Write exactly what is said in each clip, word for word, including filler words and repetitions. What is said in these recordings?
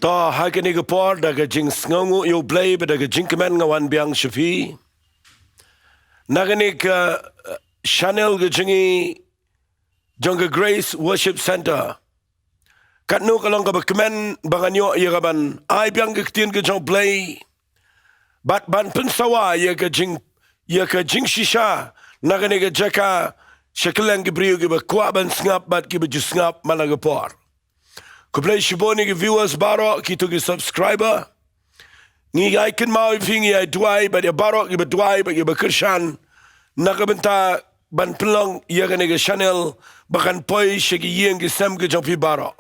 To, ha kane ka por da ka jingsngewnguh ïa U Blei bad da ka jingkmen nga wan biang sha phi na kane ka, eh, channel ka jong ngi, jong ka Grace Worship Centre. Katno ka long kaba kmen ba ngan ïoh ïa kaban ai biang ka ktien ka jong U Blei bad ban pynsawa ïa ka jing, ïa ka jingshisha na kane ka jaka sha kylleng ki briew kiba kwah ban sngap bad kiba ju sngap man la ka por. Khublei shibun ïa ki viewers baroh, kito ki subscriber. Ngi ai kynmaw ïa phi, ngi ai duwai bad ïa baroh kiba duwai bad kiba kyrshan na ka bynta ban pynlong ïa kane ka channel ba kan poi sha ki ïing ki sem ki jong phi baroh.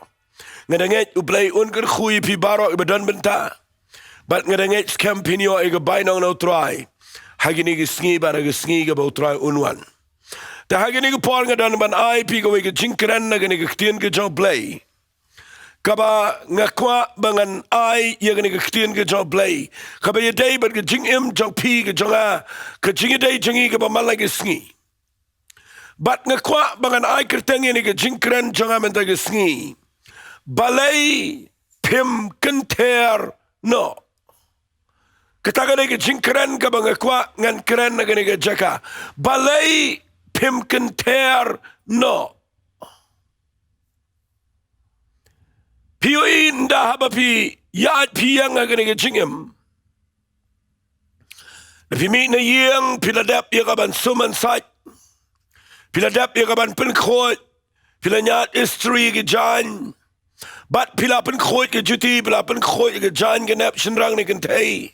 Nga da ngeit U Blei un kyrkhu ïa phi baroh kiba don bynta. Bad nga da ngeit skhem phin ïoh ïa ka bainong na U Trai ha kine ki sngi bad ha ka sngi kaba U Trai un wan. Te ha kane ka por nga don ban ai phi kawei ka jingkren na kane ka ktien ka jong U Blei, kaba nga kwah ba ngan ai ïa kane ka ktien ka jong U Blei, kaba ïadei bad ka jingim jong phi, ka jong nga, ka jingïadei jong ngi kaba man la ka sngi. Bad nga kwah ba ngan ai kyrteng ïa kane ka jingkren jong nga mynta ka sngi: Balei phim kynther noh? Kata ka dei ka jingkren kaba nga kwah ngan kren na kane ka jaka. Balei phim kynther noh? Phi ïohi, ynda haba phi ïaid phi ïeng ha kane ka jingim, da phi mih na ïing, phi la dep ïa kaban sumar sait, phi la dep ïa kaban pynkhuid, phi la ñiad istri ki jaiñ, bad phi la pynkhuid ki juti, phi la pynkhuid ki jaiñ ki nep shynrang ne kynthei.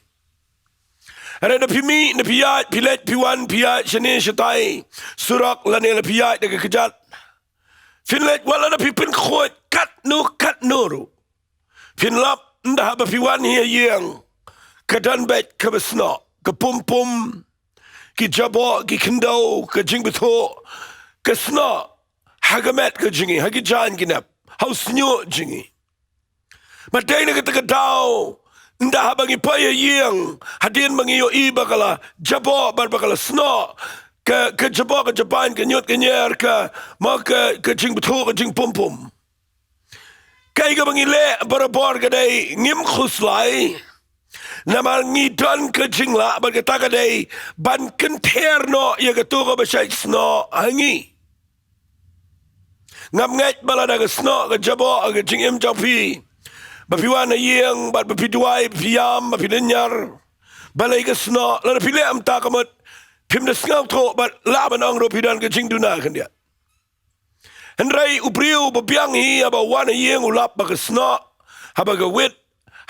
Hynrei da phi mih, da phi ïaid, phi leit phi wan, phi ïaid shane shatai surok lane la phi ïaid da ka kjat, phin leit, wat la da phi pynkhuid katno katno ruh, phin lap, ynda haba phi wan hi ha ïing, ka don beit kaba snoh, ka pum pum, ki jaboh, ki khyndew, ka jingbthuh, ka snoh ha ka met ka jong ngi, ha ki jaiñ ki nep, ha u shñiuh jong ngi. Bad dei na kata ka daw, ynda haba ngi poi ha ïing, hadien ba ngi ïohi ba ka la jaboh bad ba ka la snoh, ka, ka jaboh, ka jaban, ka ñiut ka ñier, ka, mo, ka, ka jingbthuh, ka jingpum pum, kaei kaba ngi leh barabor ka dei, ngim khuslai. Namar ngi don ka jinglah bad kata ka dei ban kynther noh ïa kato kaba shait snoh ha ngi. Ngam ngeit ba lada ka snoh ka jaboh ha ka jingim jong phi, ba phi wan ha ïing bad ba phi duwai, ba phi ïam, ba phi lynñiar, balei ka snoh, lada phi leh kumta ka mut phim da sngewthuh bad lah ban ong ruh phi don ka jingduna khyndiat. Hynrei u briew ba biang hi, haba wan ha ïing u lap ba ka snoh, haba ka wit,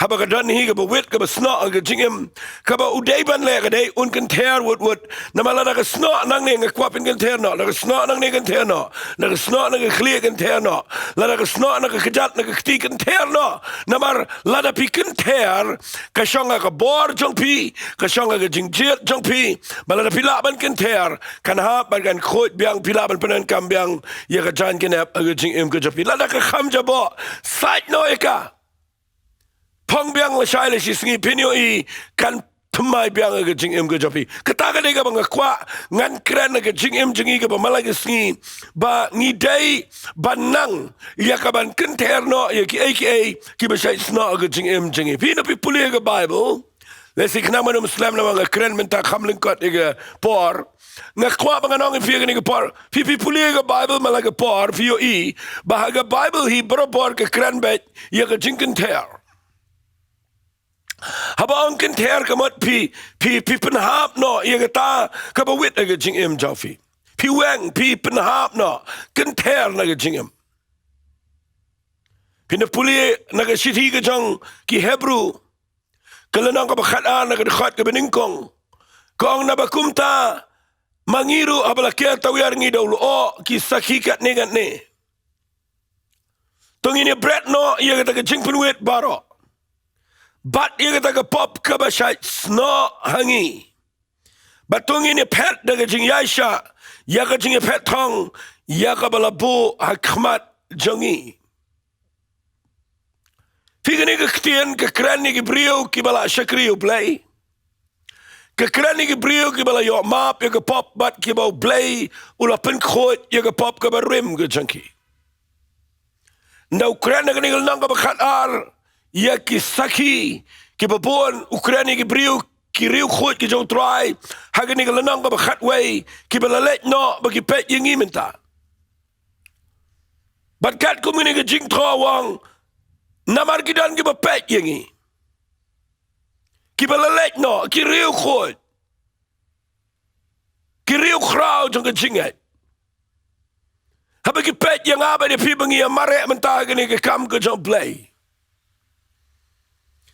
haba ka don hi kaba wit kaba snoh ha ka jingim, kaba u dei ban leh ka dei un kynther wut wut. Namar lada ka snoh nangne, nga kwah phin kynther noh, lada ka snoh nangne, kynther noh, lada ka snoh na ka khlieh, kynther noh, lada ka snoh na ka kjat, na ka kti, kynther noh. Namar lada phi kynther, ka shong ha ka bor jong phi, ka shong ha ka jingjied jong phi. Bad lada phi lah ban kynther, kan hap bad kan khuid biang, phi lah ban pyndonkam biang ïa ka jaiñ ka nep ha ka jingim ka jong phi. Lada ka kham jaboh, sait noh ïa ka, phong biang lashai lashisngi, phin ïohi kan thymmai biang ha ka jingim ka jong phi. Kata ka dei kaba nga kwah ngan kren ha ka jingim jong ngi kaba man la ka sngi, ba ngi dei ban nang ïa kaban kynther noh ïa kiei kiei kiba shait snoh ha ka jingim jong ngi. Phi, na phi pule ha ka Baibl, lehse khnang ban ym slem namar nga kren mynta kham lyngkot ïa ka por. Nga kwah ba ngan ong ïa phi ha kane ka por, phi, phi pule ha ka Baibl man la ka por, phi ïohi ba ha ka Baibl hi barabor ka kren beit ïa ka jingkynther. Haba ong kynther ka mut phi, phi, phi pynhap noh ïa kata kaba wit ha ka jingim jong phi. Phi weng, phi pynhap noh, kynther na ka jingim. Phin da pule na ka shithi ka jong ki Hebru, ka lynnong kaba khatar, na ka dkhot kaba nyngkong, ka ong: Naba kumta ma ngi ruh, haba la ker tawiar ngi da u lyoh ki sakhi katne katne, to ngin ïa bret noh ïa kata ka jingpynwit baroh bad ïa kata ka pop kaba shait snoh ha ngi. Bad to ngin ïa phet da ka jingïaishah ïa ka jingïaphet thong ïa kaba la buh ha khmat jong ngi. Phi, kane ka ktien ka kren ïa ki briew kiba la shakri ïa U Blei. Ka kren ïa ki briew kiba la ïoh map ïa ka pop bad kiba U Blei u la pynkhuid ïa ka pop kaba rim ka jong ki. Ynda u kren ha kane ka lynnong kaba khatar ïa ki sakhi kiba bun, u kren ïa ki briew, ki riewkhuid ki jong u Trai ha kane ka lynnong kaba khatwei, kiba la leit noh ba ki peit ïa ngi mynta. Bad katkum kane ka jingthoh u ong, namar ki don kiba peit ïa ngi, kiba la leit noh, ki riewkhuid, ki riewkhraw jong ka jingngeit, haba ki peit ïa nga bad ïa phi ba ngi ïa mareh mynta ha kane ka kam ka jong U Blei.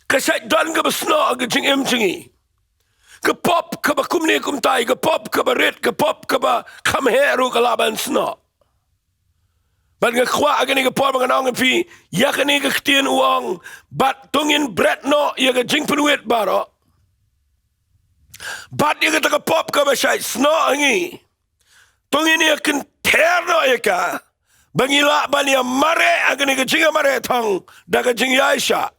Ka shait don kaba snoh ha ka jingim jong ngi. Ka pop kaba kumne kumtai, ka pop kaba rit, ka pop kaba kham heh ruh ka lah ban snoh. Bad nga kwah ha kane ka por ba ngan ong ïa phi, ïa kane ka ktien u ong, bad to ngin bret noh ïa ka jingpynwit baroh, bad ïa kata ka pop kaba shait snoh ha ngi, to ngin ïa kynther noh ïa ka, ba ngi lah ban ïa mareh ha kane ka jingïamareh thong da ka jingïaishah.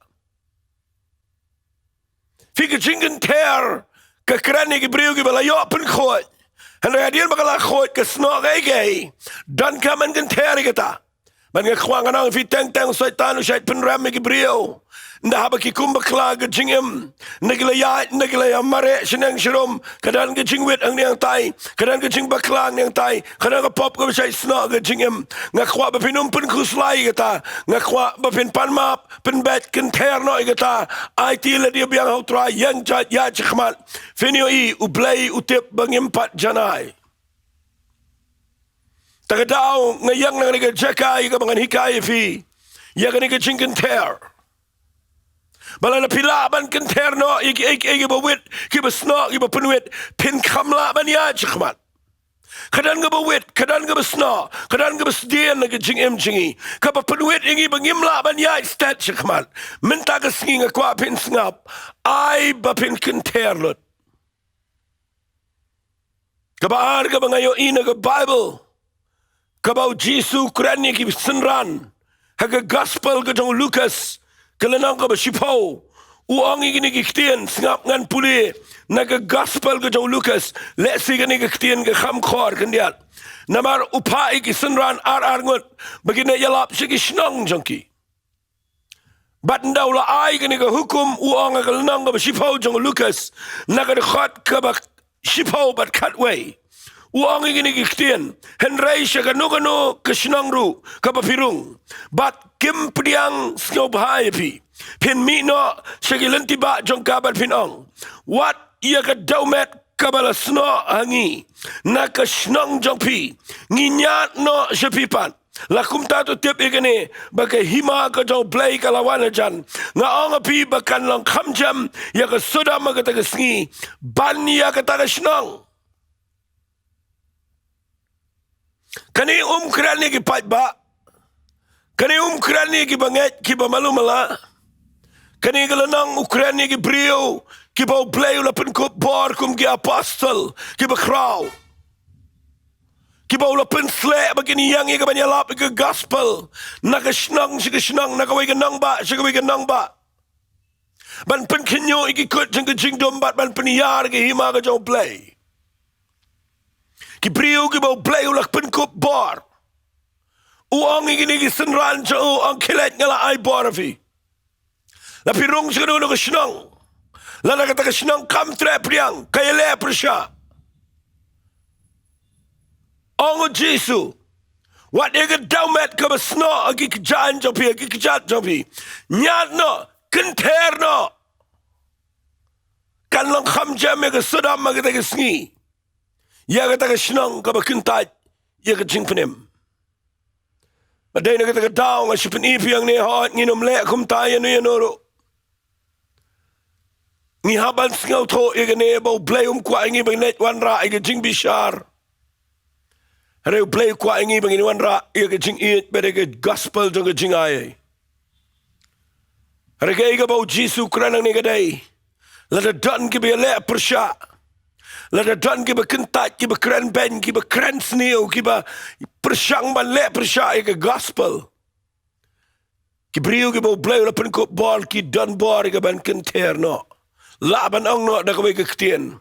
Phi, ka jingkynther ka kren ïa ki briew kiba la ïoh pynkhuid. Hynrei hadien ba ka la khuid, ka snoh kaei kaei, donkam ban kynther ïa kata. Bad nga kwah ngan ong ïa phi, teng teng u Soitan u shait pynrem ïa ki briew. Ynda haba ki kum bakla ha ka jingim, ynda ki la ïaid, ynda ki la ïa mareh shaneng sharum, ka don ka jingwit hangne hangtai, ka don ka jingbakla hangne hangtai, ka don ka pop kaba shait snoh ha ka jingim. Nga kwah ba phin ym pynkhuslai ïa kata. Nga kwah ba phin pan map, pynbeit, kynther noh ïa kata. Aiti lade biang ha u Trai, ïeng jait ïaid shakhmat. Phin ïohi U Blei u tip ba ngim pat janai. Ta ka daw nga ïeng na kane ka jaka ïa kaba ngan hikai ïa phi ïa kane ka jingkynther. Ba lada phi lah ban kynther noh ïa kiei kiei kiba wit, kiba snoh, kiba pynwit, phin kham lah ban ïaid shakhmat. Ka don kaba wit, ka don kaba snoh, ka don kaba sdien ha ka jingim jong ngi, kaba pynwit ïa ngi ba ngim lah ban ïaid stet shakhmat. Mynta ka sngi nga kwah phin sngap, ai ba phin kynther lut. Kaba ar kaba nga ïohi na ka Baibl, kaba u Jisu u kren ïa ki synran ha ka Gospel ka jong u Lukas, ka lynnong kaba shiphew. U ong ïa kine ki ktien, sngap, ngan pule na ka Gospel ka jong u Lukas. Lehse kane ka ktien ka kham khor khyndiat. Namar u phah ïa ki synran ar ar ngut ba kin ïalap sha ki shnong jong ki. Bad ynda u la ai kane ka hukum, u ong ha ka lynnong kaba shiphew jong u Lukas, na ka dkhot kaba shiphew bad khatwei, u ong ïa kine ki ktien: Hynrei sha kano kano ka shnong ruh kaba phi rung, bad kim pdiang sngewbha ïa phi, phin mih noh sha ki lynti bah jong ka bad phin ong: Wat ïa ka dewmet kaba la snoh ha ngi na ka shnong jong phi, ngi ñiad noh sha phi pat. La kumta to tip ïa kane, ba ka hima ka jong U Blei ka la wan hajan. Nga ong ïa phi ba kan long kham jem ïa ka Sodom ha kata ka sngi ban ïa kata ka shnong. Kane um kren ïa ki paidbah. Kane um kren ïa kiba ngeit, kiba malu mala. Kane ka lynnong u kren ïa ki briew kiba U Blei u la pynkup bor kum ki apostol, kiba khraw, kiba u la pynsleh ba kin ïeng ïa ka ban ïalap ïa ka Gospel na ka shnong sha ka shnong, na kawei ka nongbah sha kawei ka nongbah, ban pynkhynñiuh ïa ki kut jong ka jingdum bad ban pynïar ïa ka hima ka jong U Blei. Ki briew kiba U Blei u la pynkup bor. U ong ïa kine ki synran jong u, ong: Khie leit, nga la ai bor ïa phi. La phi rung sha kano kano ka shnong, lada kata ka shnong kam treh pdiang, ka ïaleh pyrshah, ong u Jisu, wat ïa ka dewmet kaba snoh ha ki kjat jong phi, ha ki kjat jong phi, ñiad noh, kynther noh. Kan long kham jem ïa ka Sodom ha kata ka sngi ïa kata ka shnong kaba kyntait ïa ka jingpynim. Bad dei na kata ka daw nga shu pyni ïa phi hangne, hooid, ngin ym leh kumta ïa no ïa no ruh. Ngi hap ban sngewthuh ïa kane, ba U Blei um kwah ïa ngi ba ngin leit wanrah ïa ka jingbishar. Hynrei U Blei u kwah ïa ngi ba ngin wanrah ïa ka jingïeit bad ïa ka Gospel jong ka jingai. Hynrei kaei kaba u Jisu u kren hangne ka dei, lada don kiba ïaleh pyrshah, lada don kiba kyntait, kiba kren beiñ, kiba kren sniew, kiba pyrshang ban leh pyrshah ïa ka Gospel, ki briew kiba U Blei u la pynkup bor ki don bor ïa ka ban kynther noh. Lah ban ong noh da kawei ka ktien,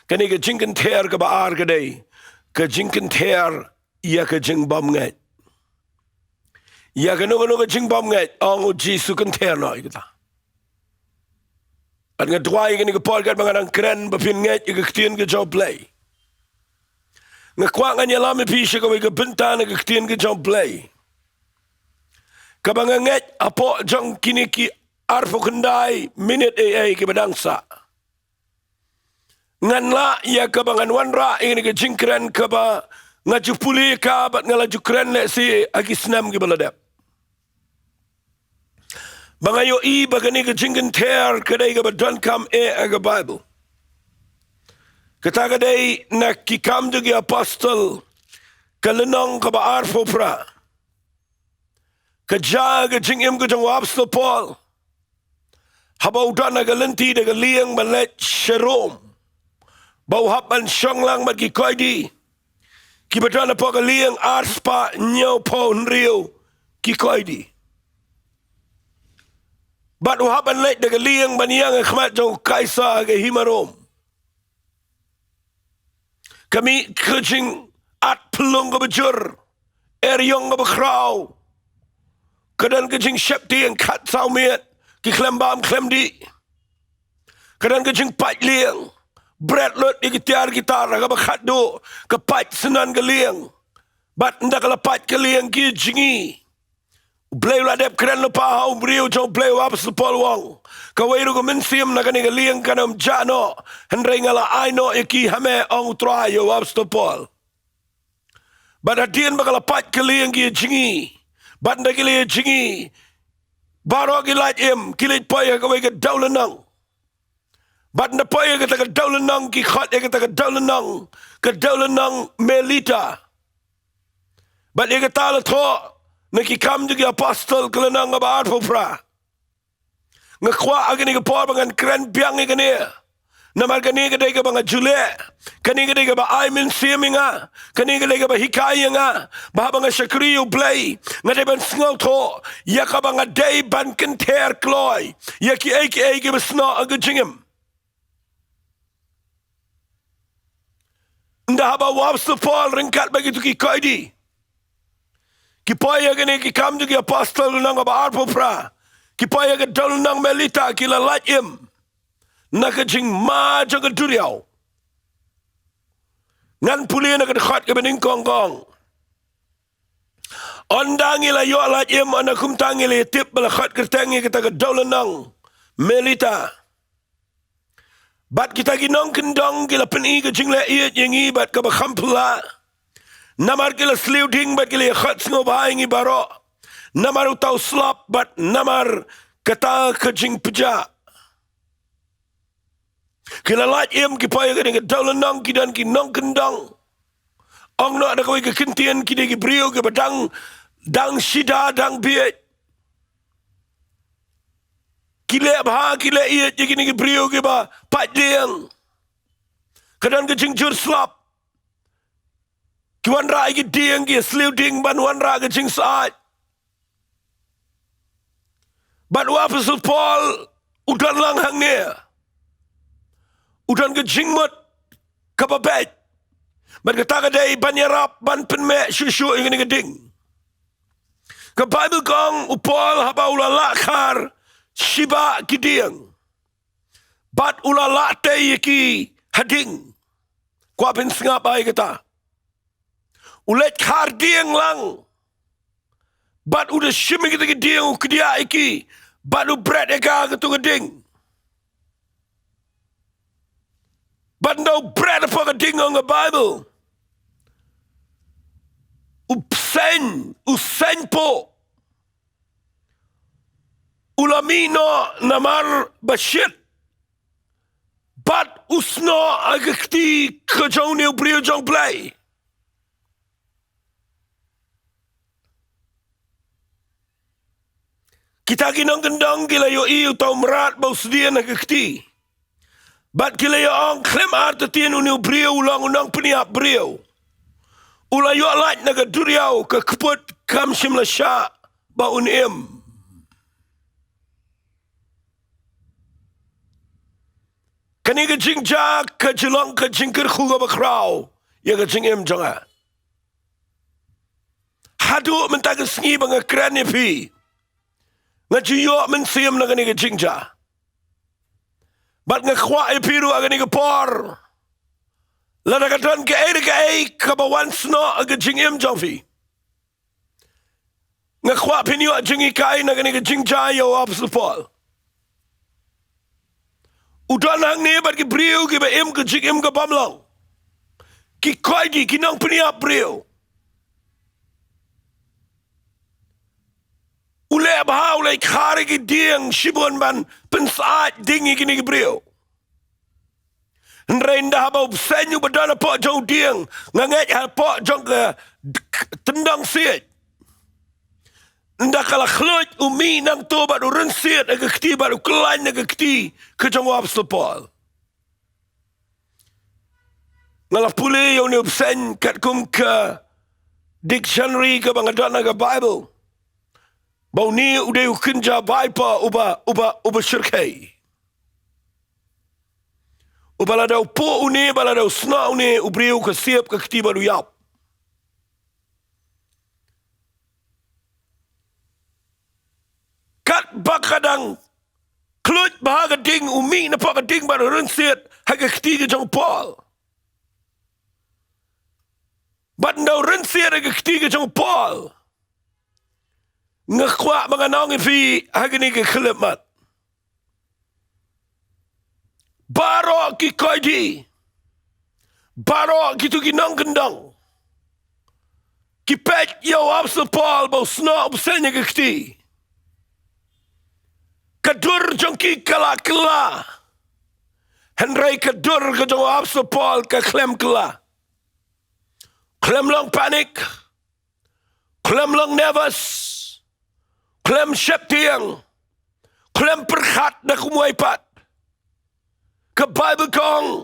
kane ka jingkynther kaba ar ka dei ka jingkynther ïa ka jingbymngeit. Ïa kano kano ka jingbymngeit, ong u Jisu, kynther noh ïa kata. Bad nga duwai kane ka por katba nga dang kren ba phin ngeit ïa ka ktien ka jong U Blei. Nga kwah ngan ïalam ïa phi sha kawei ka bynta na ka ktien ka jong U Blei kaba nga ngeit hapoh jong kine ki arphew khyndai minit ei ei kiba dang sah, ngan lah ïa kaba ngan wanrah ïa kane ka jingkren kaba nga ju pule ka bad nga la ju kren lehse ha ki snem kiba la dep. Ba nga ïohi ba kane ka jingkynthei ka dei kaba donkam eh ha ka Baibl. Kata ka dei na Ki Kam jong ki Apostol, ka lynnong kaba arphew phra. Ka jia ka jingim ka jong u Apostol Paul haba u don ha ka lynti da ka lieng ban leit sha Rom, ba u hap ban shong lang bad ki koidi kiba don hapoh ka lieng, ar spah hynñiewphew hynriew ki koidi. Bad u hap ban leit da ka lieng ban ïeng ha khmat jong u Kaisar ha ka hima Rom. Ka mih ka jingat phyllung kaba jur, eriong kaba khraw. Ka don ka jingsheptieng, khatsaw miet, ki khlem bam khlem dih. Ka don ka jingpait lieng, bret lut ïa ki tiar ki tar, ha kaba khatduh ka pait syndon ka lieng. Bad ynda ka la pait ka lieng ki jngi. U Blei u la dep kren lypa ha u briew jong U Blei, u Apostol Paul, u ong, kawei ruh ka mynsiem na kane ka lieng kan ym jah noh, hynrei nga la ai noh ïa ki ha me, ong U Trai ïa u Apostol Paul. Bad hadien ba ka la pait ka lieng ki jngi, bad ynda ki la ïa jngi, baroh ki lait im, ki leit poi ha kawei ka dewlynnong. Bad ynda poi ha kata ka dewlynnong ki khot ïa kata ka dewlynnong, ka dewlynnong Melita. Bad ïa kata la thoh na Ki Kam jong ki Apostol, ka lynnong kaba arphew phra. Nga kwah ha kane ka por ba ngan kren biang ïa kane. Namar kane ka dei kaba nga ju leh. Kane ka dei kaba ai mynsiem ïa nga. Kane ka dei kaba hikai ïa nga. Ba haba nga shakri ïa U Blei, nga dei ban sngewthuh ïa kaba nga dei ban kynthei kloi ïa kiei kiei kiba snoh ha ka jingim. Ynda haba u Apostol Paul ryngkat bad kito ki koidi ki poi ha kane Ki Kam jong ki Apostol, lynnong kaba arphew phra, ki poi ha ka dewlynnong Melita, ki la lait im na ka jingma jong ka duriaw. Ngan pule na ka dkhot kaba nyngkong, ka ong, ynda ngi la ïoh lait im, ynda kumta ngi la ïa tip ba la khot kyrteng ïa kata ka dewlynnong Melita. Bad kita ki nongkyndong ki la pyni ka jingleh ïeit ïa ngi bad kaba kham phylla. Namar ki la sliew ding bad ki la ïa khot sngewbha ïa ngi baroh, namar uta u slap bad namar kata ka jingpjah. Ki la lait im, ki poi ha kane ka dewlynnong, ki don ki nongkyndong. Ong noh da kawei ka kyntien, ki dei ki briew kiba dang, dang shida, dang bieit. Ki leh bha, ki leh ïeit ïa kine ki briew kiba pait lieng. Ka don ka jingjur slap. Ki wanrah ïa ki dieng, ki sliew ding ban wanrah ka jingsyaid. Bad u Apostol Paul u don lang hangne. U don ka jingmut kaba beit. Bad kata ka dei ban ïarap, ban pynmeh shuh shuh ïa kane ka ding. Ka Baibl ka ong, u Paul haba u la lah khar shiba ki dieng, bad u la lah tei ïa ki ha ding. Kwah phin sngap ïa kata. U leit khar dieng lang. Bad u da shim ïa kita ki dieng, u kdiah ïa ki. Bad u bret ïa ka, kato ka ding. Bad ynda u bret hapoh ka ding, ong ka Baibl, u seng, u seng poh. U la mih noh namar ba shit. Bad u snoh ha ka kti ka jong une u briew jong U Blei. Kita ki nongkyndong ki la ïohi uta u mrad ba u sdien ha ka kti. Bad ki la ïa ong, khlem artatien une u briew u long u nongpynïap briew. U la ïoh lait na ka duriaw, ka kput kam shym la shah ba un im. Kane ka jingjia ka ju long ka jingkyrkhu kaba khraw ïa ka jingim jong nga. Haduh mynta ka sngi ba nga kren ïa phi, nga ju ïoh mynsiem na kane ka jingjia. Bad nga kwah ïa phi ruh ha kane ka por, lada ka don kaei kaei kaba wan snoh ha ka jingim jong phi, nga kwah phin ïoh jinghikai na kane ka jingjia ïa u Apostol Paul. U don hangne bad ki briew kiba im ka jingim ka bym long, ki koidi, ki nongpynïap briew. U leh bha, u leh khare ki dieng shibun ban pynsyaid ding ïa kine ki briew. Hynrei ynda haba u bseiñ u ba don hapoh jong u dieng, nga ngeit hapoh jong ka tyndong siej, ynda ka la khluit, u mih nangto bad u rynsied ha ka kti bad u khlaiñ na ka kti ka jong u Apostol Paul. Nga la pule ïa une u bseiñ katkum ka dictionary kaba nga don ha ka Bible, ba une u dei u kynja viper uba, uba, uba shyrkhei. Uba lada u puh une, ba lada u snoh une u briew, ka siep ka kti bad u ïap. Katba ka dang khluit bha ka ding, u mih napoh ka ding bad u rynsied ha ka kti ka jong u Paul. Bad ynda u rynsied ha ka kti ka jong u Paul, nga kwah ba ngan ong ïa phi ha kane ka khyllipmat, baroh ki koidi, baroh kito ki nongkyndong, ki peit ïa u Apostol Paul ba u snoh, u bseiñ ha ka kti. Ka dur jong ki ka la kylla. Hynrei ka dur ka jong u Apostol Paul ka khlem kylla. Khlem long panic, khlem long nervous, khlem sheptieng, khlem pyrkhat da kumwei pat. Ka Bible ka ong,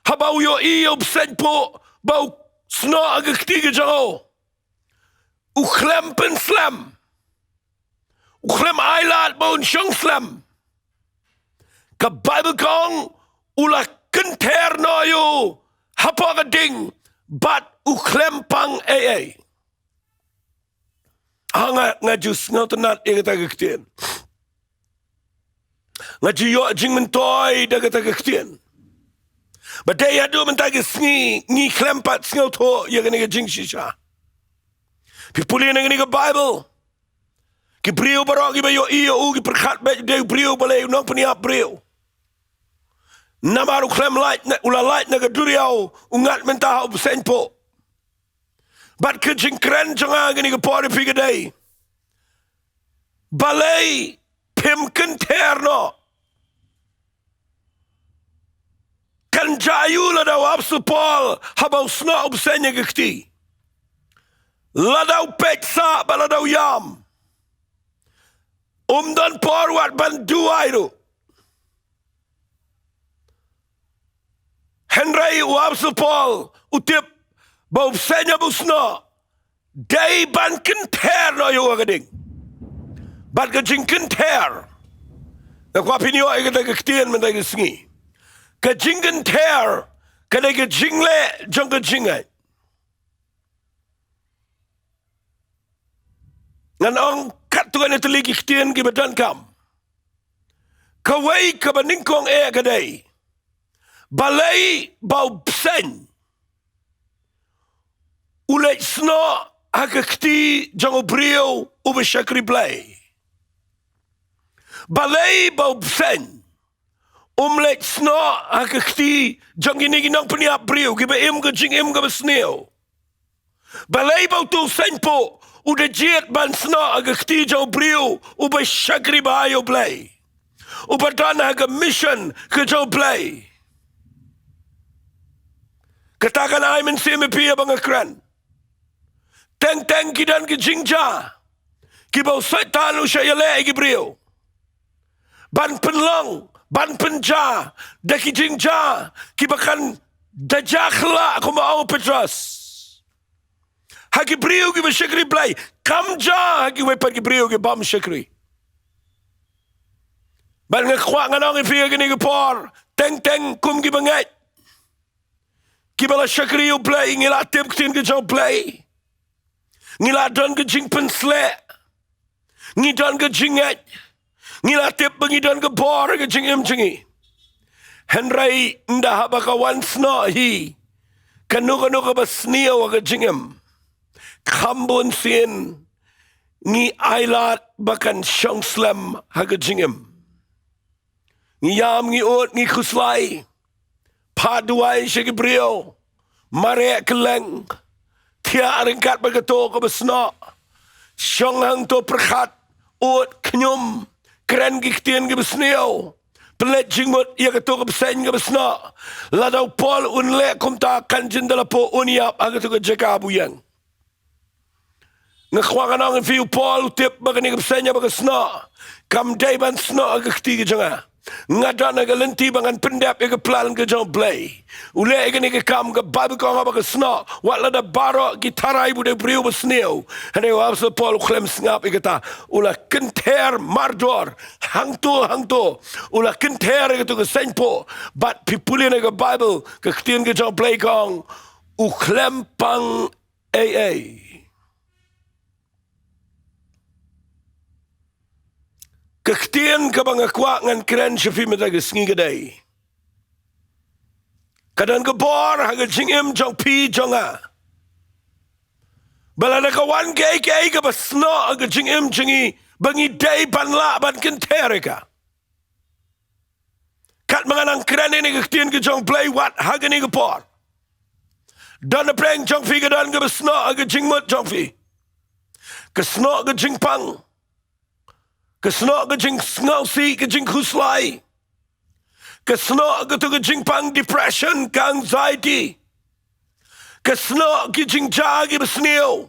haba u ïohi ïa u bseiñ puh ba u snoh ha ka kti ka jong u, u khlem pynslem. U khlem ailad ba un shong slem. Ka Bible ka ong, u la kynther noh ïa u hapoh ka ding bad u khlem pang ei ei. Ah, nga, nga ju sngewtynnat ïa kata ka ktien. Nga ju ïoh jingmyntoi da kata ka ktien. Ba dei haduh mynta ka sngi ngi khlem pat sngewthuh ïa kane ka jingshisha. Phi pule na kane ka Bible, ki briew baroh kiba ïohi ïa u ki pyrkhat ba u dei u briew, balei u nongpynïap briew. Namar u khlem lait na, u la lait na ka duriaw, u ngat mynta ha u bseiñ puh. Bad ka jingkren jong nga ha kane ka por ïa phi ka dei, balei phim kynther noh? Kan jia aïu lada u Apostol Paul haba u snoh u bseiñ ha ka kti? Lada u peit sah bad lada u ïam, um don por wat ban duwai ruh. Hynrei u Apostol Paul u tip ba u bseiñ haba u snoh dei ban kynther noh ïa u ha ka ding. Bad ka jingkynther, nga kwah phin ïoh ïa kata ka ktien mynta ka sngi. Ka jingkynther ka dei ka jingleh jong ka jingngeit. Ngan ong katto katne tylli ki ktien kiba donkam. Kawei kaba nyngkong eh ka dei, balei ba u bseiñ u leit snoh ha ka kti jong u briew uba shakri Blei? Balei ba u bseiñ um leit snoh ha ka kti jong kine ki nongpynïap briew kiba im ka jingim kaba sniew? Balei ba uto u seiñ puh u da jied ban snoh ha ka kti jong u briew uba shakri bha ïa u Blei, uba don ha ka mission ka jong u Blei? Kata kan ai mynsiem ïa phi haba nga kren. Teng teng ki don ki jingjia kiba u Soitan u shah ïaleh ïa ki briew ban pynlong, ban pynjia da ki jingjia kiba kan da jia khlak, kumba ong u Petros, ha ki briew kiba shakri Blei, kam jia ha kiwei pat ki briew ki bym shakri. Bad nga kwah ngan ong ïa phi ha kane ka por, teng teng kum kiba ngeit, kiba la shakri ïa u Blei, ngi la tip ktien ka jong u Blei. Ngi la don ka jingpynsleh. Ngi don ka jingngeit. Ngi la tip ba ngi don ka bor ha ka jingim jong ngi. Hynrei ynda haba ka wan snoh hi kano kano kaba sniew ha ka jingim, kham bun sien ngi ailad ba kan shong slem ha ka jingim. Ngi ïam, ngi ud, ngi khuslai, phah duwai sha ki briew, mareh kylleng, thiah ryngkat bad kato kaba snoh, shong hangto pyrkhat, ud, khñium, kren ki ktien kiba sniew, pynleit jingmut ïa kato ka bseiñ kaba snoh. Lada u Paul un leh kumta kan jin da la pok un ïap ha kato ka jaka ba u ïeng. Nga kwah ngan ong ïa phi, u Paul u tip ba kane ka bseiñ ba ka snoh kam dei ban snoh ha ka kti ka jong nga. Nga don ha ka lynti ba ngan pyndep ïa ka plan ka jong U Blei. U leh ïa kane ka kam, ka Baibl ka ong ba ka snoh, wat lada baroh ki tharai ba u dei u briew ba sniew. Hynrei u Apostol Paul u khlem sngap ïa kata, u la kynther mardor hangto hangto, u la kynther ïa kato ka seiñ pok. Bad phi pule na ka Baibl, ka ktien ka jong U Blei ka ong u khlem pang ei ei. Ka ktien kaba nga kwah ngan kren sha phi mynta ka sngi ka dei, ka don ka bor ha ka jingim jong phi jong nga, ba lada ka wan kaei kaei kaba snoh ha ka jingim jong ngi, ba ngi dei ban lah ban kynther ïa ka. Katba nga nang kren ïa kane ka ktien ka jong U Blei, wat ha kane ka por, don napdeng jong phi ka don kaba snoh ha ka jingmut jong phi. Ka snoh ka jingpang, ka snoh ka jingsngewsih, ka jingkhuslai, ka snoh kato ka jingpang, depression, ka anxiety, ka snoh ki jingjia kiba sniew.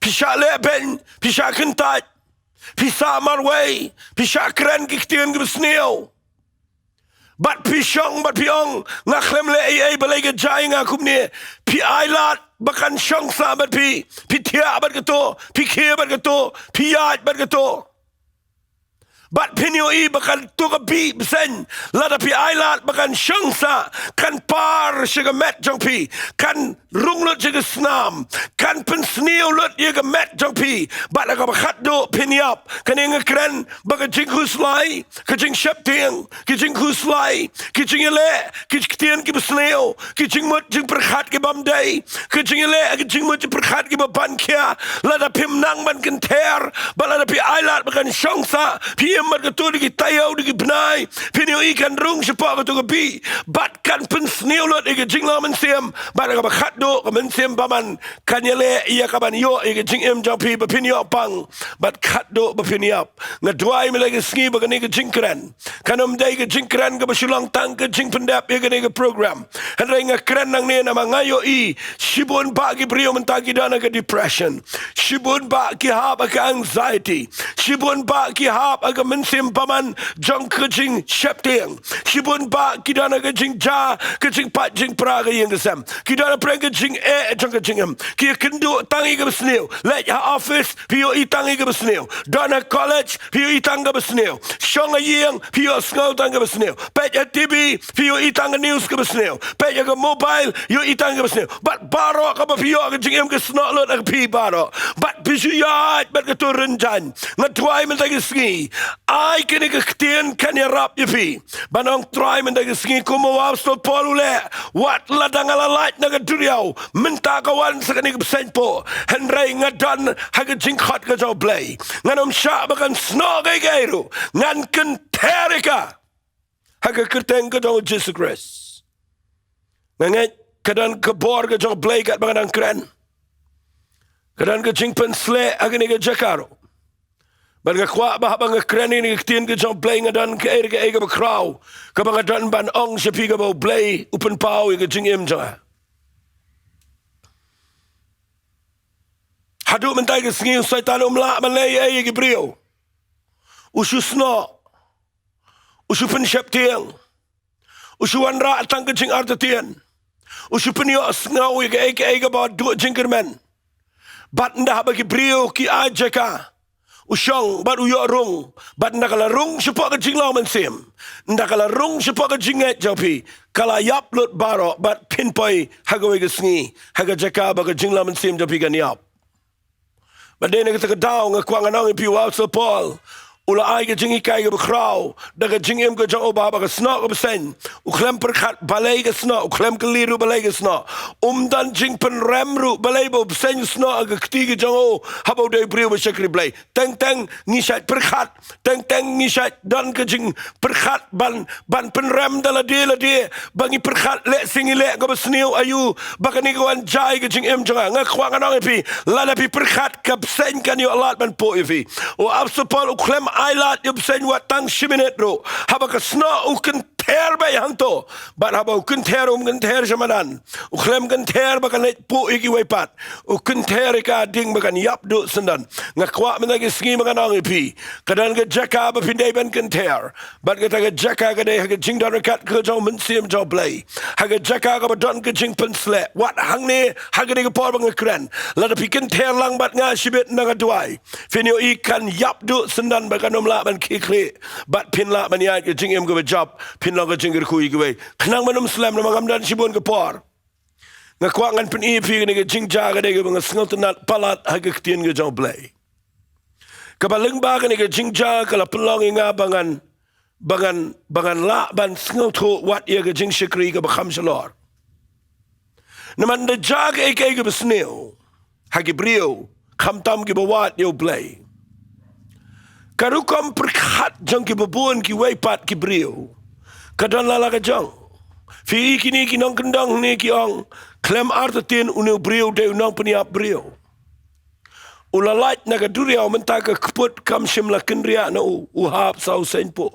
Phi shah leh beiñ, phi shah kyntait, phi shah marwei, phi shah kren ki ktien kiba sniew. Bad phi shong bad phi ong, nga khlem leh ei ei, balei ka jia ïa nga kumne. Phi ailad ba kan shong sah bad phi, phi thiah bad kato, phi khie bad kato, phi ïaid bad kato. Bad phin ïohi ba kato ka bih bseiñ, lada phi ailad ba kan shong sah, kan par sha ka met jong phi, kan rung lut sha ka snam, kan pynsniew lut ïa ka met jong phi. Bad ha kaba khatduh phin ïap. Kane nga kren ba ka jingkhuslai, ka jingsheptieng, ka jingkhuslai, ka jingïaleh ki ktien kiba sniew, ka jingmut jingpyrkhat kaba ym dei, ka jingïaleh ka jingmut jingpyrkhat kaba ban khia. Lada phim nang ban kynther, bad lada phi ailad ba kan shong sah, phi im bad kato da ki taïew da ki bnai, phin ïohi kan rung shapoh kato ka bih, bad kan pynsniew lut ïa ka jinglong mynsiem. Bad ha kaba khatduh ka mynsiem bymman kan ïaleh ïa ka ban ïoh ïa ka jingim jong phi, ba phin ïoh pang, bad khatduh ba phin ïap. Nga duwai mynta ka sngi ba kane ka jingkren kan ym dei ka jingkren kaba shu long tang ka jingpyndep ïa kane ka program. Hynrei nga kren nangne namar nga ïohi shibun bah ki briew mynta ki don ha ka depression, shibun bah ki hap ha ka anxiety, shibun bah ki hap ha ka mynsiem bymman jong ka jingsheptieng, shibun bah ki don ha ka jingjia, ka jingpait jingpra ka ïing ka sem, ki don ha pdeng ka jingeh jong ka jingim. Ki ïakynduh tang ïa kaba sniew. Leit ha office, phi ïohi tang ïa kaba sniew. Don ha college, phi ïohi tang kaba sniew. Shong ha ïing, phi ïohsngew tang kaba sniew. Peit ha T V, phi ïohi tang ka news kaba sniew. Peit ha ka mobile, ïohi tang kaba sniew. Bad baroh kaba phi ïoh ha ka jingim ka snoh lut ha phi baroh. Bad phi shu ïaid bad kato rynjang. Nga duwai mynta ka sngi, ai kane ka ktien kan ïarap ïa phi. Ban ong Trai, mynta ka sngi kumba u Apostol Paul u leh, wat lada nga la lait na ka duriaw, mynta ka wan sa kane ka bseiñ pok, hynrei nga don ha ka jingkhot ka jong U Blei. Ngan ym shah ba kan snoh kaei kaei ruh, ngan kynther ïa ka ha ka kyrteng ka jong u Jisu Khrist. Nga ngeit ka don ka bor ka jong U Blei katba nga dang kren. Ka don ka jingpynsleh ha kane ka jaka ruh. Bad nga kwah ba haba nga kren ïa kane ka ktien ka jong U Blei, nga don kaei kaei kaba khraw kaba nga don ban ong sha phi, kaba U Blei u pynpaw ïa ka jingim jong nga. Haduh mynta ka sngi u Soitan um lah ban leh ei ei ïa ki briew. U shu snoh, u shu pynsheptieng, u shu wanrah tang ka jingartatien, u shu pynïohsngew ïa kaei kaei kaba duh jingkyrmen. Bad ynda haba ki briew ki ai jaka, u shong bad u ïoh rung. Bad ynda ka la rung shapoh ka jinglong mynsiem, ynda ka la rung shapoh ka jingngeit jong phi, ka la ïap lut baroh, bad phin poi ha kawei ka sngi ha ka jaka ba ka jinglong mynsiem jong phi kan ïap. Bad dei na kata ka daw nga kwah ngan ong ïa phi, u Apostol Paul u la ai ka jinghikai kaba khraw da ka jingim ka jong u ba, ba ka snoh ka bseiñ, u khlem pyrkhat balei ka snoh, u khlem kylli ruh balei ka snoh. Um don jingpynrem ruh balei ba u bseiñ u snoh ha ka kti ka jong u, haba u dei u briew ba shakri Blei. Teng teng ngi shait pyrkhat, teng teng ngi shait don ka jingpyrkhat ban, ban pynrem da lade lade, ba ngi pyrkhat leh shisha ngi leh kaba sniew aïu, ba kane ka wan jia ïa ka jingim jong nga. Nga kwah ngan ong ïa phi, lada phi pyrkhat ka bseiñ kan ïoh lad ban puh ïa phi. U apostol Paul u khlem ai lad ïa u bseiñ wat tang shi minit ruh. Haba ka snoh u kynther beit hangto, bad haba u kynther um kynther sha madan. U khlem kynther ba kan leit puh ïa kiwei pat. U kynther ïa ka ding ba kan ïap duh syndon. Nga kwah mynta ka sngi ba ngan ong ïa phi, ka don ka jaka ba phin dei ban kynther. Bad kata ka jaka ka dei ha ka jingdon ryngkat ka jong u Mynsiem jong u Blei, ha ka jaka kaba don ka jingpynsleh. Wat hangne ha kane ka por ba nga kren, lada phi kynther lang bad nga shibit, nang nga duwai, phin ïohi kan ïap duh syndon bad kan ym lah ban khie khlieh, bad phin lah ban ïaid ka jingim kaba jop, phin long ka jingkyrkhu ïa kiwei. Khnang ban ym slem namar ngam don shibun ka por, nga kwah ngan pyni ïa phi kane ka jingjia ka dei kaba nga sngewtynnat palat ha ka ktien ka jong u Blei. Kaba lyngba kane ka jingjia ka la pynlong ïa nga ba ngan, ba ngan, ba ngan lah ban sngewthuh wat ïa ka jingshakri kaba kham shalor. Namar da jia kaei kaei kaba sniew ha ki briew, khamtam kiba wad ïa u Blei, ka rukom pyrkhat jong kiba bun kiwei pat ki briew ka don la la ka jong. Phi i kine ki nongkyndong ne ki ong, khlem artatien une u briew dei u nongpynïap briew. U la lait na ka duriaw mynta ka kput kam shym la kynriah na u, u hap sa u seiñpuh.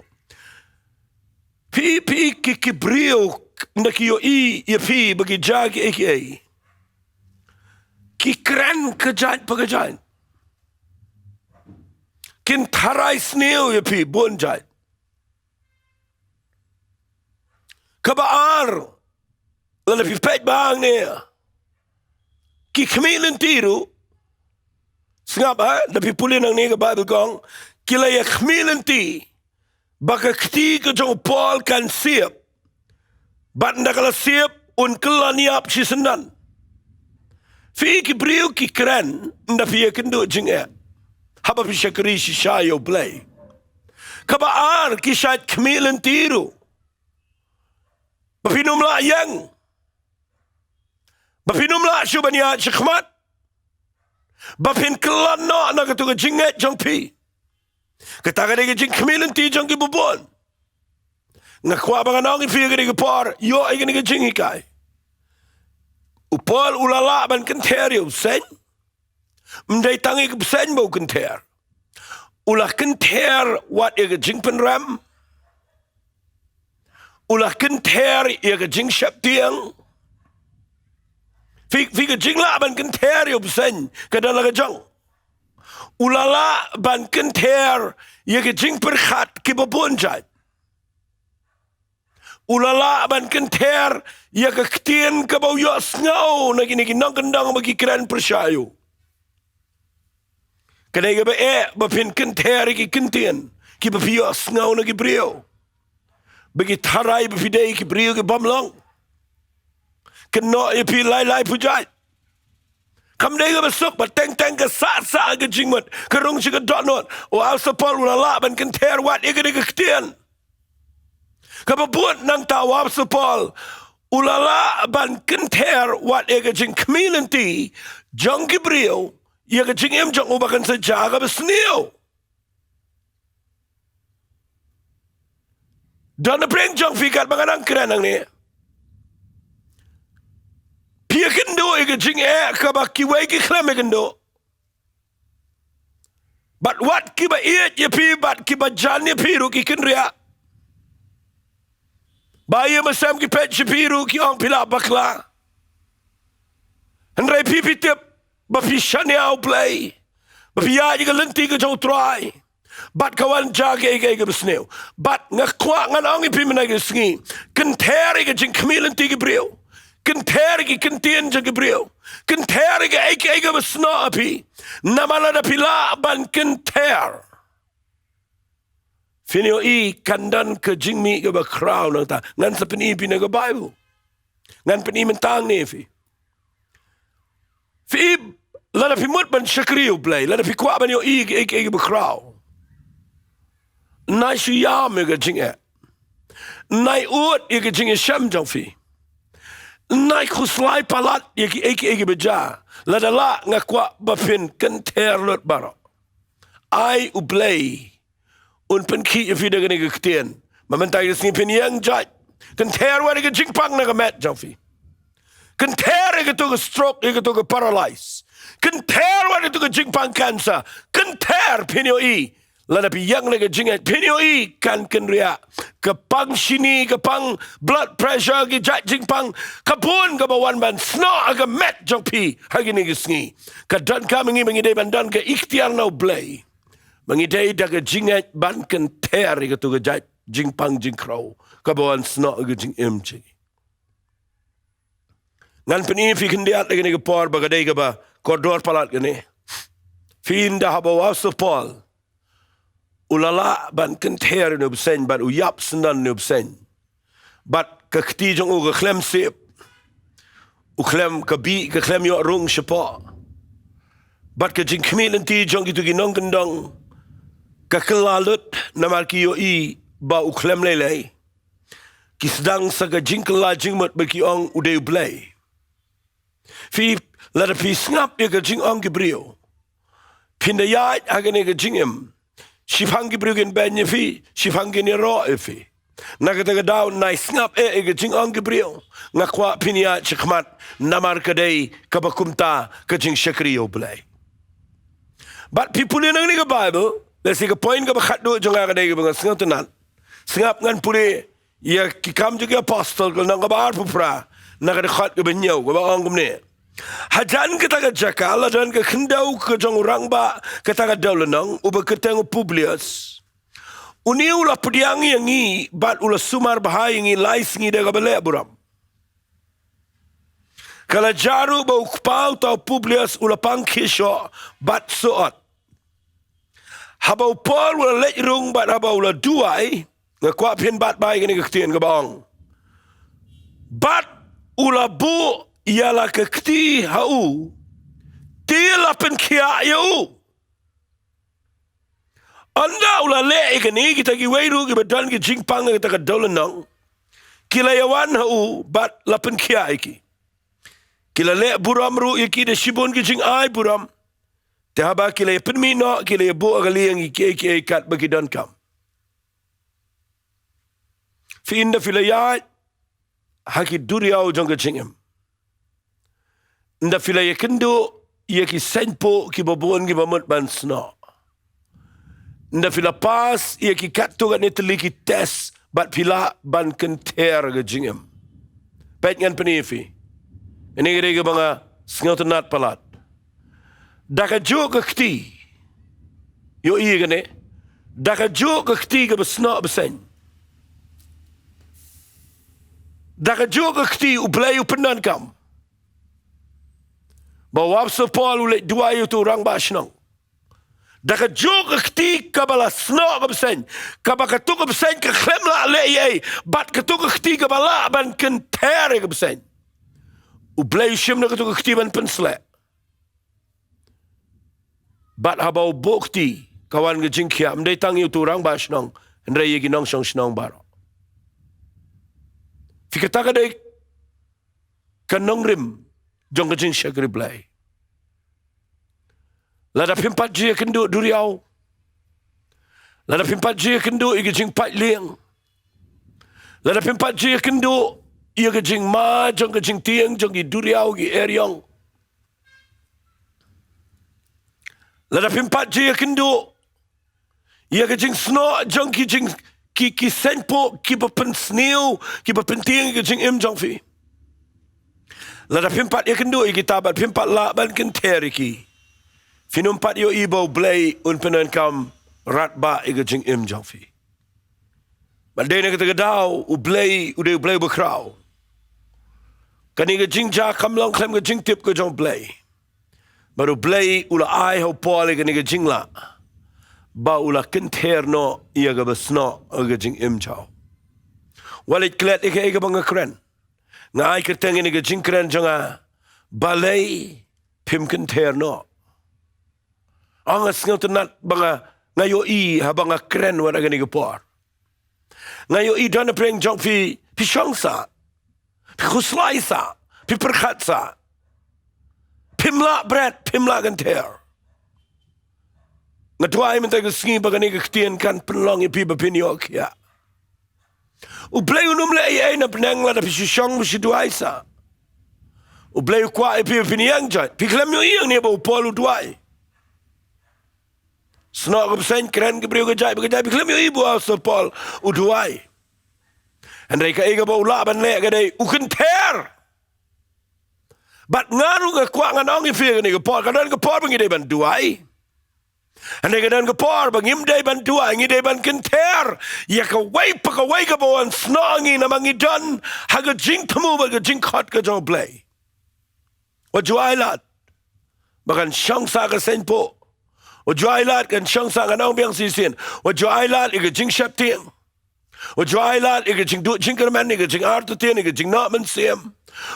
Phi, phi ki, ki briew, nda ki ïohi ïa phi ba ki jia kiei kiei, ki kren ka jait pa ka jait, kin tharai sniew ïa phi bun jait. Kaba ar, lada phi peit ba hangne, ki khmih lynti ruh, sngap ha, da phi pule nangne ka Baibl ka ong, ki la ïa khmih lynti ba ka kti ka jong u Paul kan siep, bad nda ka la siep un kylla niap shisyndon. Phi ki briew ki kren, nda phi ïakynduh jingeh haba phi shakri shisha ïa u Blei. Kaba ar, ki shait khmih lynti ruh ba phin ym lah ïeng, ba phin ym lah shuh ban ïaid shakhmat, ba phin kylla noh na katu ka jingngeit jong phi. Kata ka dei ka jingkhmih lynti jong kiba bun. Nga kwah ba ngan ong ïa phi ha kane ka por, ïoh ïa kane ka jinghikai. U Paul u la lah ban kynther ïa u bseiñ. Ym dei tang ïa ka bseiñ ba u kynther. U la kynther wat ïa ka jingpynrem. U la kynther ïa ka jingsheptieng. Phi, phi, ka jinglah ban kynther ïa u bseiñ ka don la ka jong. U la lah ban kynther ïa ka jingpyrkhat kiba bun jait. U la lah ban kynther ïa ka ktien kaba u ïohsngew na kine ki nongkyndong ba ki kren pyrshah ïa u. Ka dei kaba eh ba phin kynther ïa ki ktien kiba phi ïohsngew na ki briew, ba ki tharai ba phi dei ki briew ki bym long. Kynnoh ïa phi lai lai pujait. Kam dei kaba suk, ba teng teng ka sah sah ka jingmut, ka rung sha ka dohnud. U apostol Paul u la lah ban kynther wat ïa kane ka ktien. Kaba bud nangta u apostol Paul u la lah ban kynther wat ïa ka jingkhmih lynti jong ki briew ïa ka jingim jong u ba kan sa jia kaba sniew. Don na pdeng jong phi katba nga dang kren hangne, phi ïakynduh ïa ka jingeh kaba kiwei ki khlem ïakynduh. Bad wat kiba ïeit ïa phi bad kiba jan ïa phi ruh ki kynriah. Ba ïa masem ki peit sha phi ruh ki ong phi la bakla. Hynrei phi phi tip ba phi shaniah U Blei, ba phi ïaid ïa ka lynti ka jong U Trai, bad ka wan jia kaei kaei kaba sniew. Bad nga kwah ngan ong ïa phi mynta ka sngi, kynther ïa ka jingkhmih lynti ki briew, kynther ïa ki ktien jong ki briew, kynther ïa kaei kaei kaba snoh ha phi. Namar lada phi lah ban kynther, phin ïohi kan don ka jingmih kaba khraw nangta. Ngan sa pyni ïa phi na ka Baibl. Ngan pyni mynta hangne ïa phi. Phi, lada phi mut ban shakri U Blei, lada phi kwah ban ïohi kaei kaei kaba khraw, Nai shu ïam ïa ka jingeh. Nai ud ïa ka jingïashem jong phi. Nai khuslai palat ïa kiei kiei kiba jia. Lada lah nga kwah ba phin kynther lut baroh. Ai U Blei un pynkhih ïa phi da kane ka ktien. Ba mynta ka sngi phin ïeng jait. Kynther wat ïa ka jingpang na ka met jong phi. Kynther ïa kato ka stroke, ïa kato ka paralyze. Kynther wat ïa kato ka jingpang cancer. Kynther, phin ïohi. Lada phi ïeng na ka jingngeit, phin ïohi kan kynriah. Ka pang shini, ka pang blood pressure, ki jait jingpang, ka bun kaba wan ban snoh ha ka met jong phi ha kine ki sngi. Ka donkam ïa ngi ba ngi dei ban don ka iktiar na U Blei. Ba ngi dei da ka jingngeit ban kynther ïa kato ka jait jingpang jingkhraw kaba wan snoh ha ka jingim jong ngi. Ngan pyni ïa phi khyndiat ha kane ka por ba ka dei kaba kordor palat kane. Phi, ynda haba u apostol Paul u la lah ban kynther ïa une u bseiñ bad u ïap syndon ïa une u bseiñ. Bad ka kti jong u ka khlem sep. U khlem ka bih, ka khlem ïoh rung shapoh. Bad ka jingkhmih lynti jong kito ki nongkyndong ka kylla lut namar ki ïohi ba u khlem lei lei. Ki sdang sa ka jingkylla jingmut ba ki ong u dei U Blei. Phi, lada phi sngap ïa ka jingong ki briew, phin da ïaid ha kane ka jingim. Shiphang ki briew kin beiñ ïa phi, shiphang kin ïaroh ïa phi. Na kata ka daw nai sngap eh ïa ka jingong ki briew. Nga kwah phin ïaid shakhmat namar ka dei kaba kumta ka jingshakri ïa U Blei. Bad phi pule na kane ka Baibl, lehse ka point kaba khatduh jong nga ka dei kaba nga sngewtynnat. Sngap, ngan pule ïa Ki Kam jong ki Apostol, ka lynnong kaba arphew phra, na ka dkhot kaba hynñiew, kaba ong kumne. Hajan kata ka jaka la don ka khyndew ka jong u rangbah kata ka dewlynnong, uba kyrteng u Publius. Une u la pdiang ïa ngi bad u la sumar bha ïa ngi lai sngi da kaba leh burom. Ka la jia ruh ba u kpa uta u Publius u la pang khie shoh bad soh ot. Haba u Paul u la leit rung bad haba u la duwai, nga kwah phin bat bai kane ka ktien kaba ong. Bad u la buh ïa la ka kti ha u, te la pynkhiah ïa u. Ynda u la leh ïa kane, kita kiwei ruh kiba don ki jingpang ha kata ka dewlynnong, ki la ïawan ha u bad la pynkhiah ïa ki. Ki la leh burom ruh ïa ki da shibun ki jingai burom. Te haba ki la ïapynmih noh, ki la ïabuh ha ka lieng ïa kiei kiei kat ba ki donkam. Phi, ynda phi la ïaid ha ki duriaw jong ka jingim, ynda phi la ïakynduh ïa ki seiñpuh kiba bun kiba mut ban snoh, ynda phi la pass ïa ki katto katne tylli ki test bad phi lah ban kynther ka jingim. Peit, ngan pyni ïa phi. Kane ka dei kaba nga sngewtynnat palat. Da kajuh ka kti, ïohi kane, da kajuh ka kti kaba snoh bseiñ, da kajuh ka kti U Blei u pyndonkam. Ba u Apostol Paul u leit duwai ïa uto u rangbah shnong. Da kajuh ka kti kaba la snoh ka bseiñ, kaba kato ka bseiñ ka khlem lah leh ei ei, bad kato ka kti kaba lah ban kynther ïa ka bseiñ, U Blei u shim na kato ka kti ban pynsleh. Bad haba u buh kti, ka wan ka jingkhiah, ym dei tang ïa uto u rangbah shnong, hynrei ïa ki nongshong shnong baroh. Phi, kata ka dei ka nongrim jong ka jingshakri Blei. Lada phim pat ju ïakynduh duriaw, lada phim pat ju ïakynduh ïa ka jingpait lieng, lada phim pat ju ïakynduh ïa ka jingma jong ka jingtieng jong ki duriaw ki eriong, lada phim pat ju ïakynduh ïa ka jingsnoh jong ki jing, ki, ki seiñpuh kiba pynsniew, kiba pyntieng ïa ka jingim jong phi, lada phim pat ïakynduh ïa kita bad phim pat lah ban kynther ïa ki, phin ym pat ïohi ba U Blei un pyndonkam radbah ïa ka jingim jong phi. Bad dei na kata ka daw U Blei u dei U Blei bakhraw. Kane ka jingjia kam long khlem ka jingtip ka jong U Blei. Bad U Blei u la ai ha u Paul ïa kane ka jinglah ba u la kynther noh ïa kaba snoh ha ka jingim jong u. Wat leit klet ïa kaei kaba nga kren. Nga ai kyrteng ïa kane ka jingkren jong nga, Balei Phim Kynther Noh. Ong, nga sngewtynnat ba nga, Nga ïohi haba nga kren wat ha kane ka por. Nga ïohi don napdeng jong phi, phi shong sah, phi khuslai sah, phi pyrkhat sah. Phim lah bret, phim lah kynther. Nga duwai mynta ka sngi ba kane ka ktien kan pynlong ïa phi ba phin ïoh khiah. U Blei un ym leh ei ei na bneng lada phi shu shong phi shu duwai sah. U Blei u kwah ïa phi ba phin ïeng jait. Phi khlem ïohi hangne ba u Paul u duwai. Snoh ka bseiñ, kren ki briew ka jait ba ka jait, phi khlem ïohi ba u Apostol Paul u duwai. Hynrei kaei kaba u lah ban leh ka dei u kynther. Bad nga ruh nga kwah ngan ong ïa phi ha kane ka por, ka don ka por ba ngi dei ban duwai. Hynrei ka don ka por ba ngim dei ban duwai, ngi dei ban kynther ïa kawei pa kawei kaba wan snoh ha ngi namar ngi don ha ka jingthmu bad ka jingkhot ka jong u Blei. Wat ju ailad ba kan shong sah ka seiñpoh. Wat ju ailad kan shong sah, ngan ong biang shisien. Wat ju ailad ïa ka jingsheptieng. Wat ju ailad ïa ka jingduh jingkyrmen, ïa ka jingartatien, ïa ka jingnoh mynsiem.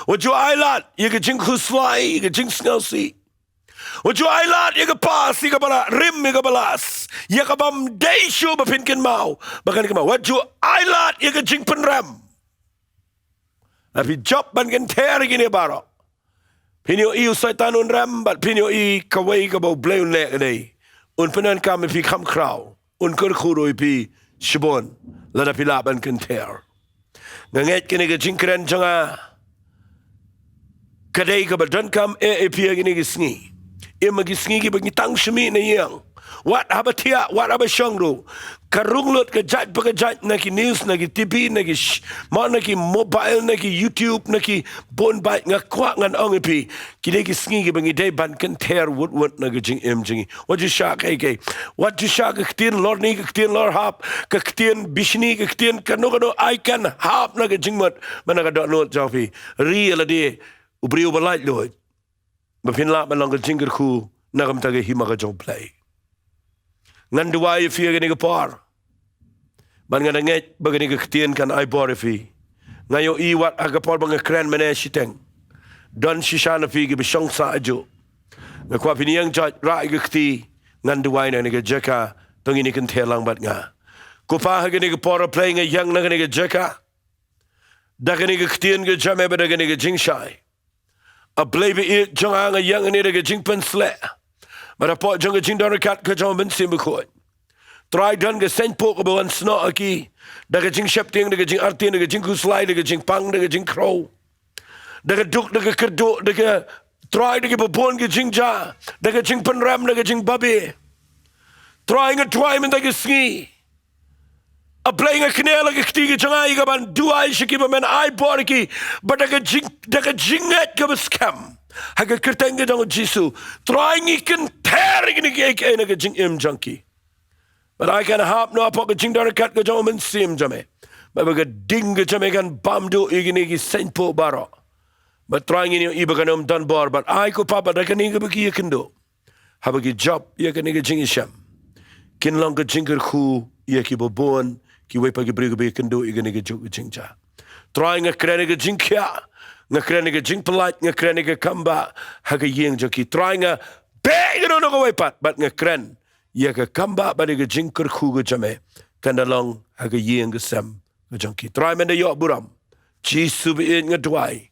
Wat ju ailad ïa ka jingkhuslai, ïa ka jingsngewsih. Wat ju ailad ïa ka phas, ïa ka ba la rim, ïa ka ba las, ïa ka bym dei shuh ba phin kynmaw ba kan kynmaw. Wat ju ailad ïa ka jingpynrem. Lada phi jop ban kynther ïa kine baroh, phin ïohi u Soitan un rem bad phin ïohi kawei kaba u Blei un leh ka dei un pyndonkam ïa phi kham khraw, un kyrkhu ruh ïa phi shibun lada phi lah ban kynther. Nga ngeit kane ka jingkren jong nga ka dei kaba donkam eh ïa phi ha kine ki sngi. Im ha ki sngi kiba ngi tang shu mih na ïing, wat haba thiah, wat haba shong ruh, ka rung lut ka jait pa ka jait na ki news, na ki T V, na ki sh-, mo na ki mobile, na ki YouTube, na ki bun bait. Nga kwah ngan ong ïa phi, ki dei ki sngi kiba ngi dei ban kynther wut wut na ka jingim jong ngi. Wat ju shah kaei kaei. Wat ju shah ka ktien lorni, ka ktien lorhap, ka ktien bishni, ka ktien kano kano, ai kan hap na ka jingmut bad na ka dohnud jong phi. Ri ïa lade u briew ba laitluid ba phin lah ban long ka jingkyrkhu na ka bynta ka hima ka jong u Blei. Ngan duwai ïa phi ha kane ka por. Bad nga da ngeit ba kane ka ktien kan ai bor ïa phi. Nga ïohi wat ha ka por ba nga kren mynne shiteng, don shisha na phi kiba shong sah hajuh. Nga kwah phin ïeng jait, rah ïa ka kti. Ngan duwai na kane ka jaka, to ngin ïa kynther lang bad nga. Ko Pa, ha kane ka por A Blei nga ïeng na kane ka jaka da kane ka ktien ka jong me bad da kane ka jingshai. A Blei baieit jong nga, nga ïeng hangne da ka jingpynsleh bad hapoh jong ka jingdon ryngkat ka jong u Mynsiem Bakhuid. Trai, don ka seiñpoh kaba wan snoh ha ki da ka jingsheptieng, da ka jingartatien, da ka jingkhuslai, da ka jingpang, da ka jingkhrew, da ka duk, da ka kyrduh, da ka, Trai, da kiba bun ki jingjia, da ka jingpynrem, da ka jingbabe. Trai, nga duwai mynta ka sngi, A Blei, nga kynnoh la ka kti ka jong nga ïa ka ban duwai sha kiba men ai bor ïa ki bad da ka jing, da ka jingngeit kaba skhem ha ka kyrteng ka jong u Jisu. Trai, ngi kynther ïa kine kiei kiei na ka jingim jong ki. Bad ai kan hap noh hapoh ka jingdon ryngkat ka jong u Mynsiem jong me, bad ba ka ding ka jong me kan bam duh ïa kine ki seiñpoh baroh. Bad Trai, ngin ïohi ba kan ym don bor, bad ai, ko Pa, bad da kane kaba ki ïakynduh, haba ki jop ïa kane ka jingïashem, kin long ka jingkyrkhu ïa kiba bun kiwei pat ki briew kiba ïakynduh ïa kane kajuh ka jingjia. Trai, nga kren ïa ka jingkhiah, nga kren ïa ka jingpyllait, nga kren ïa ka kambah ha ka ïing jong ki. Trai, nga beh ïa kano kano kawei pat bad nga kren ïa ka kambah bad ïa ka jingkyrkhu ka jong me kan da long ha ka ïing ka sem ka jong ki. Trai, men da ïoh burom. Jisu baieit, nga duwai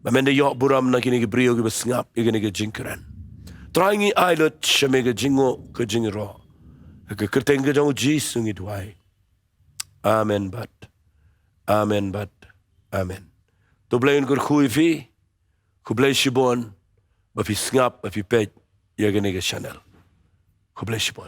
ba men da ïoh burom na kine ki briew kiba sngap ïa kane ka jingkren. Trai, ngi ai lut sha me ka jingnguh ka jingïaroh. Ha ka kyrteng ka jong u Jisu ngi duwai. Amen bad amen bad amen. To Blei un kyrkhu ïa phi. Khublei shibun ba phi sngap, ba phi peit ïa kane ka channel. Khublei shibun.